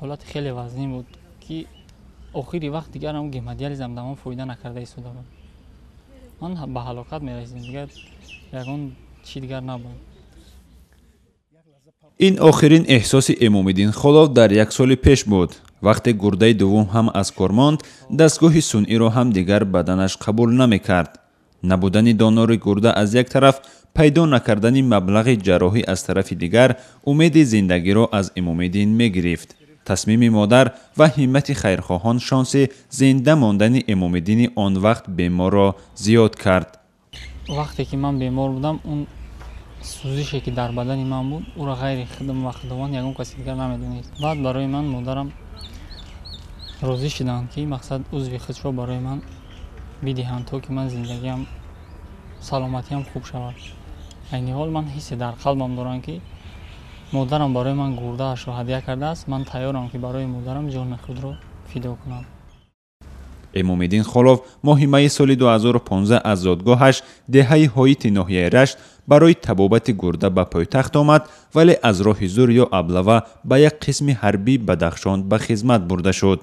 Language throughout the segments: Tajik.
Ҳолати хеле вазнин буд, ки охири вақт дигар ҳам гемодиализам дар ман фоида накарда истода буд. Ман ба ҳалокат мерасидам, дигар ягон чи дигар набуд. Ин охирин эҳсоси Эмомиддин Холов дар як соли пеш буд. Вақте гурдаи дуввум ҳам аз кор монд, дастгоҳи сунъиро ҳам дигар баданаш қабул намекард. Набудани донори гурда аз як тараф, пайдо накардани маблағи ҷарроҳӣ аз тарафи дигар умеди зиндагиро аз Эмомиддин мегирифт. Тасмими модар ва ҳиммати хайрхоҳон шонси зинда мондани Эмомиддини он вақт беморро зиёд кард. Вақте ки ман бемор будам, он сӯзише ки дар бадани ман буд, ӯро ғайри худам ва Худованд ягон каси дигар намедонист. Баъд барои ман модарам розӣ шуданд, ки мақсад узви худшо барои ман бидиҳанд, то ки ман зиндагиам, саломатиам хуб шавад. Айни ҳол ман ҳиссе дар қалбам дорам, ки модарам барои ман гурдаашро ҳадя кардааст. Ман тайёрам, ки барои модарам ҷони худро фидо кунам. Эмомиддин Холов моҳи майи соли 2015 аз зодгоҳаш, деҳаи Ҳоити ноҳияи Рашт, барои табобати гурда ба пойтахт омад, вале аз роҳи зур ё аблава ба як қисми ҳарбии Бадахшон ба хизмат бурда шуд.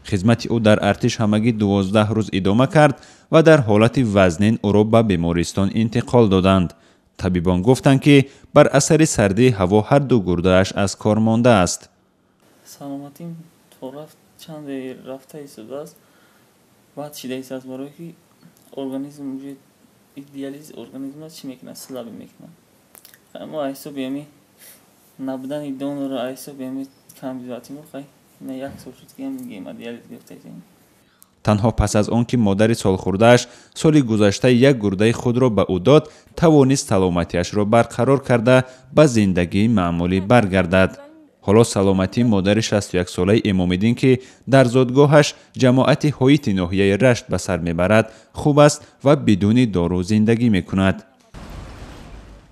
Хизмати ӯ дар артиш ҳамагӣ 12 рӯз идома кард ва дар ҳолати вазнин ӯро ба бемористон интиқол доданд. Табибон гуфтанд, ки бар асари сардии ҳаво ҳар ду гурдааш аз кор мондааст. Саломатим то рафт чанде рафта истодааст, баъд шида истодааст, барое ки организм уже диализ организма чӣ мекунад, слабый мекунад. Мо ҳисоби ами набудани донора, ҳисоби ами камбизоатимо, хай як сол шуд, ки гемодиализ гирифтаистем. Танҳо пас аз он ки модари солхӯрдааш соли гузашта як гурдаи худро ба ӯ дод, тавонист саломатиашро барқарор карда, ба зиндагии маъмулӣ баргардад. Ҳоло саломатии модари 61-солаи Эмомиддин, ки дар зодгоҳаш, ҷамоати Ҳоити ноҳияи Рашт, ба сар мебарад, хуб аст ва бидуни дору зиндагӣ мекунад.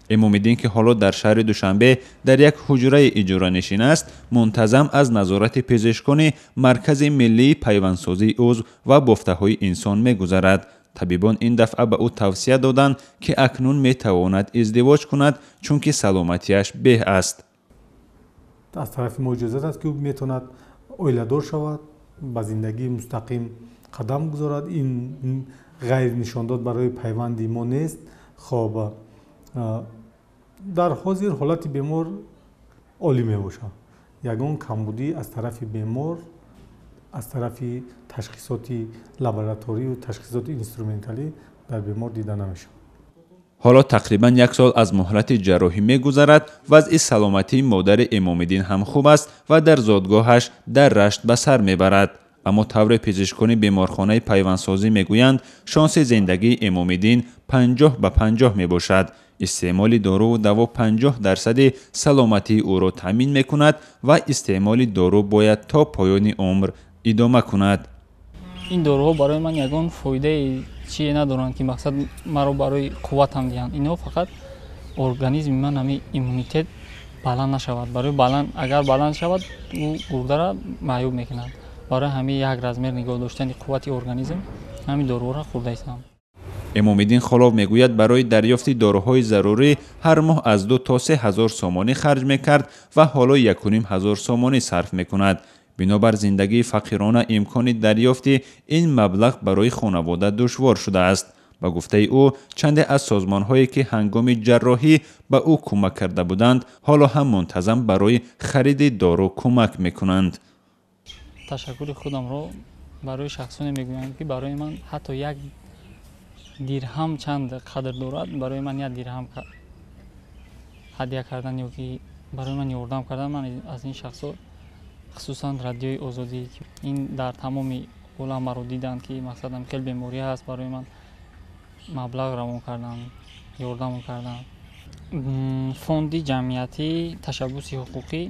Эмомиддин, ки ҳоло дар шаҳри Душанбе дар як ҳуҷраи иҷоранишин аст, мунтазам аз назорати пизишкони Маркази миллии пайвандсозии узв ва бофтаҳои инсон мегузарад. Табибон ин дафъа ба ӯ тавсия доданд, ки акнун метавонад издивоҷ кунад, чунки саломатиаш беҳ аст. Аз тарафи мо иҷозат аст, ки ӯ метавонад оиладор шавад, ба зиндагии мустақим қадам гузорад. Ин ғайрнишондод барои пайванди мо нест. Хоб, дар ҳозир ҳолати бемор олӣ мебошад. Ягон камбудӣ аз тарафи бемор, аз тарафи ташхисоти лабораторию ташхисоти инструменталӣ дар бемор дида намешавад. Ҳоло тақрибан як сол аз муҳлати ҷарроҳӣ мегузарад. Вазъи саломатии модари Эмомиддин ҳам хуб аст ва дар зодгоҳаш дар Рашт ба сар мебарад. Аммо тавре пизишкони беморхонаи пайвандсозӣ мегӯянд, шонси зиндагии Эмомиддин 50 ба 50 мебошад. Истеъмоли доруву даво 50 дарсади саломатии ӯро таъмин мекунад ва истеъмоли дору бояд то поёни умр идома кунад. Ин доруҳо барои ман ягон фоидаи чие надоранд, ки мақсад маро барои қувватам диҳанд. Инҳо фақат организми ман ҳами иммунитет баланд нашавад. Барои баланд, агар баланд шавад, ӯ гурдара маъюб мекунад. Барои ҳамин як размер нигоҳ доштани қуввати организм ҳамин доруҳоро хӯрда истам. Эмомиддин Холов мегӯяд, барои дарёфти доруҳои зарурӣ ҳар моҳ аз 2 то 3 ҳазор сомонӣ харҷ мекард ва ҳоло 1,5 ҳазор сомонӣ сарф мекунад. Бинобар зиндагии фақирона имкони дарёфти ин маблағ барои хонавода душвор шудааст. Ба гуфтаи ӯ, чанде аз созмонҳое, ки ҳангоми ҷарроҳӣ ба ӯ кӯмак карда буданд, ҳоло ҳам мунтазам барои хариди дору кӯмак мекунанд. Ташаккури худамро барои шахсоне мегӯям, ки барои ман ҳатто як дирҳам чанд қадр дорад, барои ман як дирҳам ҳадя кардан ё ки барои ман ёрдам кардан. Ман аз ин шахсо, хусусан Радиои Озодӣ, ин дар тамоми олам маро диданд, ки мақсадам хеле беморӣ ҳаст, барои ман маблағ равон карданд, ёрдам карданд. Фонди ҷамъиятӣ «Ташаббуси ҳуқуқӣ»,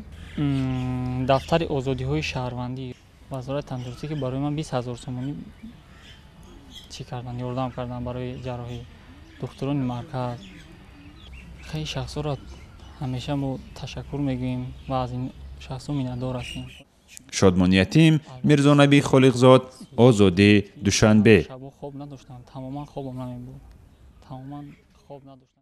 дафтари озодиҳои шаҳрвандӣ, Вазорати тандурустӣ, ки барои ман 20 000 сомонӣ чӣ карданд, ёрдам карданд барои ҷарроҳӣ, духтурони марказ. Хеле шахсҳоро ҳамеша мо ташаккур мегӯем ва аз ин шахсҳо миннатдор ҳастем. Шодмон Ятим, Мирзонабӣ Холиқзод, Озодӣ, Душанбе. Шабо хоб надоштам, тамоман хобам намебуд, тамоман хоб надоштам.